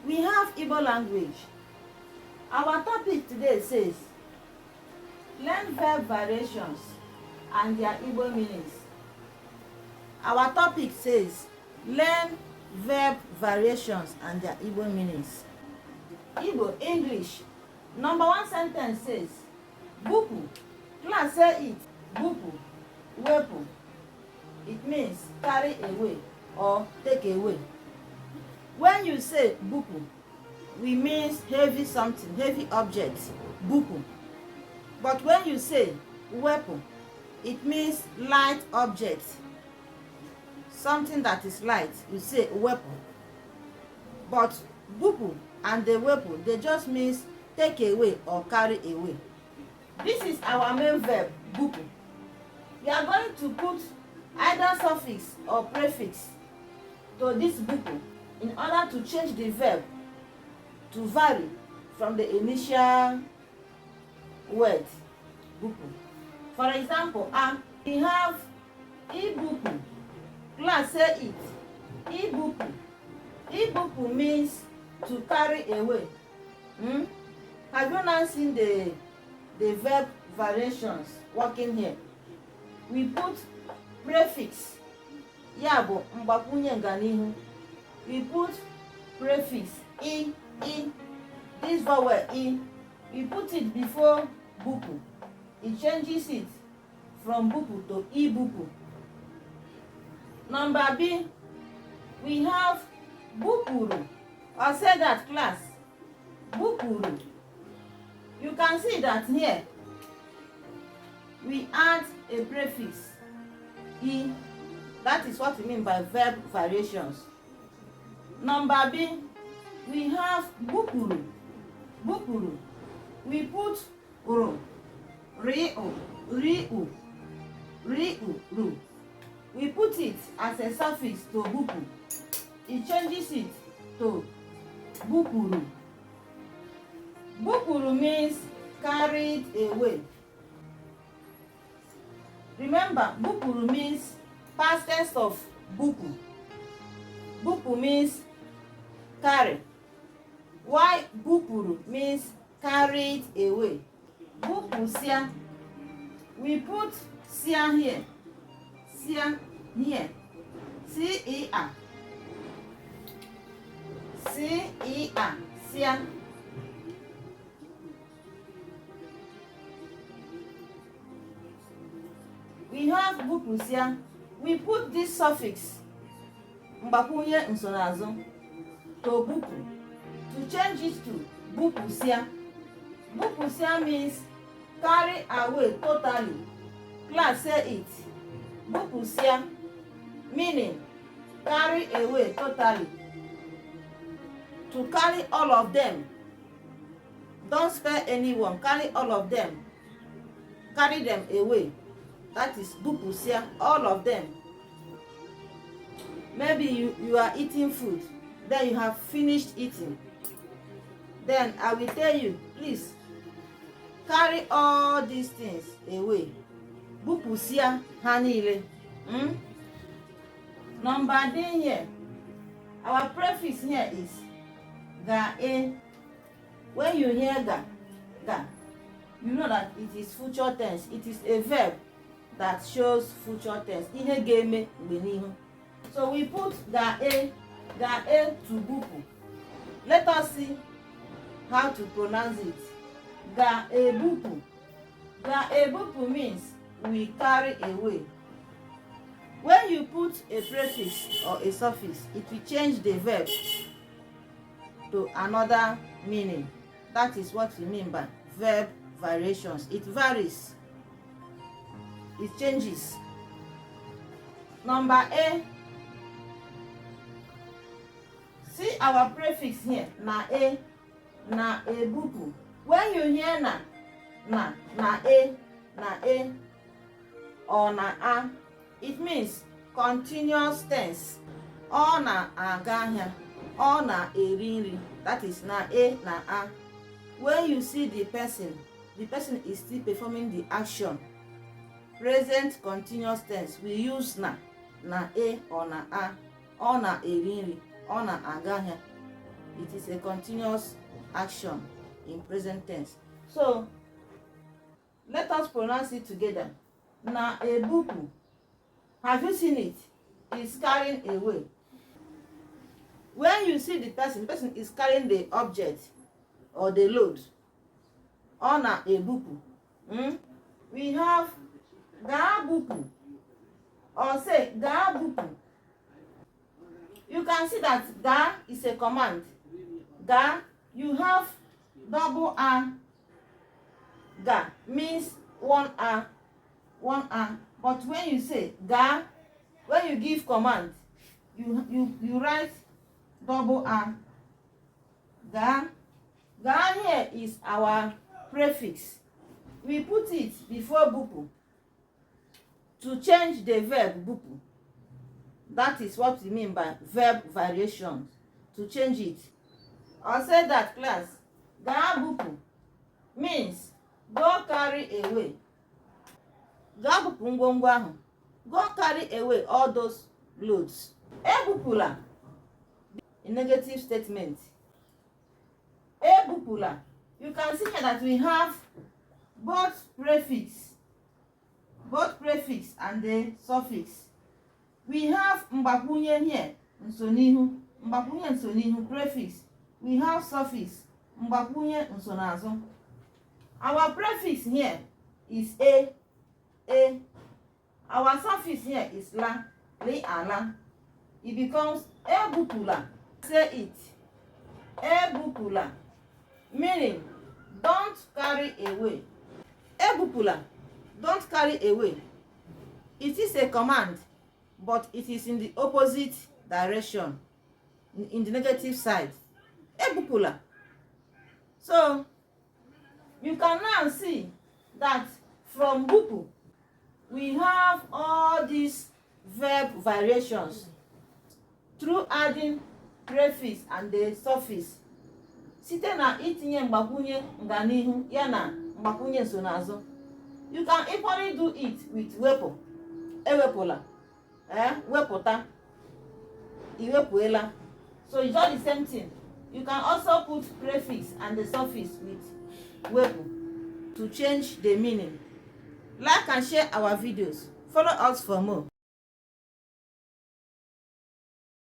We have Igbo language. Our topic today says, learn verb variations and their Igbo meanings. Our topic says, learn verb variations and their Igbo meanings. Igbo, English. Number one sentence says, Bupu. Class, say it. Bupu. Wepu. It means carry away or take away. When you say bupu, we means heavy something, heavy object, bupu. But when you say wepu, it means light object, something that is light, you say wepu. But bupu and the wepu, they just means take away or carry away. This is our main verb, bupu. We are going to put either suffix or prefix to this bupu in order to change the verb to vary from the initial word bupu. For example, we have ibupu. Class, say it. Ibupu. Ibupu means to carry away. Have you now seen the verb variations working here? We put prefix, ya bụ mgbakwunye nganihu. We put prefix i, i, this vowel i, we put it before bupu. It changes it from bupu to ibupu. Number B, we have bupuru. Or say that, class. Bupuru. You can see that here we add a prefix e. That is what we mean by verb variations. Number B, we have bupuru. Bupuru. We put ru, ri-u, ri-u, ri-u, ru. We put it as a suffix to bupu. It changes it to bupuru. Bupuru means carried away. Remember, bupuru means past tense of bupu. Bupu means carry. Why bupuru means carried away. Bupusia. We put sia here. Sia here. C-E-A. C-E-A. Sia. We have bupusia. We put this suffix mgbakwunye nsonaazụ to bupu to change it to bupusia. Bupusia means carry away totally. Class, say it. Bupusia meaning carry away totally. To carry all of them. Don't spare anyone. Carry all of them. Carry them away. That is bupusia, all of them. Maybe you are eating food, then you have finished eating. Then I will tell you, please carry all these things away. Bupusia ha niile. Number D here, our prefix here is ga e. When you hear ga, ga, you know that it is future tense. It is a verb that shows future tense. Ihe ga-eme mgbe n'ihu. So we put ga e, ga e to bupu. Let us see how to pronounce it. Ga ebupu. Ga ebupu means we carry away. When you put a prefix or a suffix, it will change the verb to another meaning. That is what we mean by verb variations. It varies. It changes. Number A. See our prefix here, na e, na ebupu. When you hear na, na, na e, na e, or na a, it means continuous tense. Ọ na-aga ahịa, ọ na-eri nri. That is na e, na a. When you see the person is still performing the action. Present continuous tense, we use na, na e or na a. Ọ na-eri nri, ọ na-aga ahịa. It is a continuous action in present tense. So let us pronounce it together. Na-ebupụ. Have you seen it? Is carrying away. When you see the person is carrying the object or the load. Ọ na-ebupụ. We have gaa bupụ, or say gaa bupụ. You can see that gaa is a command. Gaa, you have double A. Ga means one A, one A. But when you say gaa, when you give command, you write double A. Gaa. Gaa here is our prefix. We put it before bupụ to change the verb bupụ. That is what we mean by verb variations, to change it. I'll say that, class. Gaa bupụ means go carry away. Gaa bupụ ngwongwo ahụ. Go carry away all those loads. Ebupụla, a negative statement. Ebupụla. You can see here that we have both prefix and the suffix. We have mgbakwunye here, nsonihu, mgbakwunye nsonihu, prefix. We have suffix, mgbakwunye nsonaazụ. Our prefix here is e, e. Our suffix here is la, li, ala. It becomes ebupụla. Say it. Ebupụla, meaning don't carry away. Ebupụla, don't carry away. It is a command, but it is in the opposite direction, in the negative side. Ebupụla. So you can now see that from bupụ we have all these verb variations through adding prefix and the suffix, site na itinye mgbakwunye nganihu ya na mgbakwunye nsonaazụ. You can equally do it with wepụ, ewepụla, eh, wepụta, iwepụela. So it's all the same thing. You can also put prefix and the suffix with wepụ to change the meaning. Like and share our videos. Follow us for more.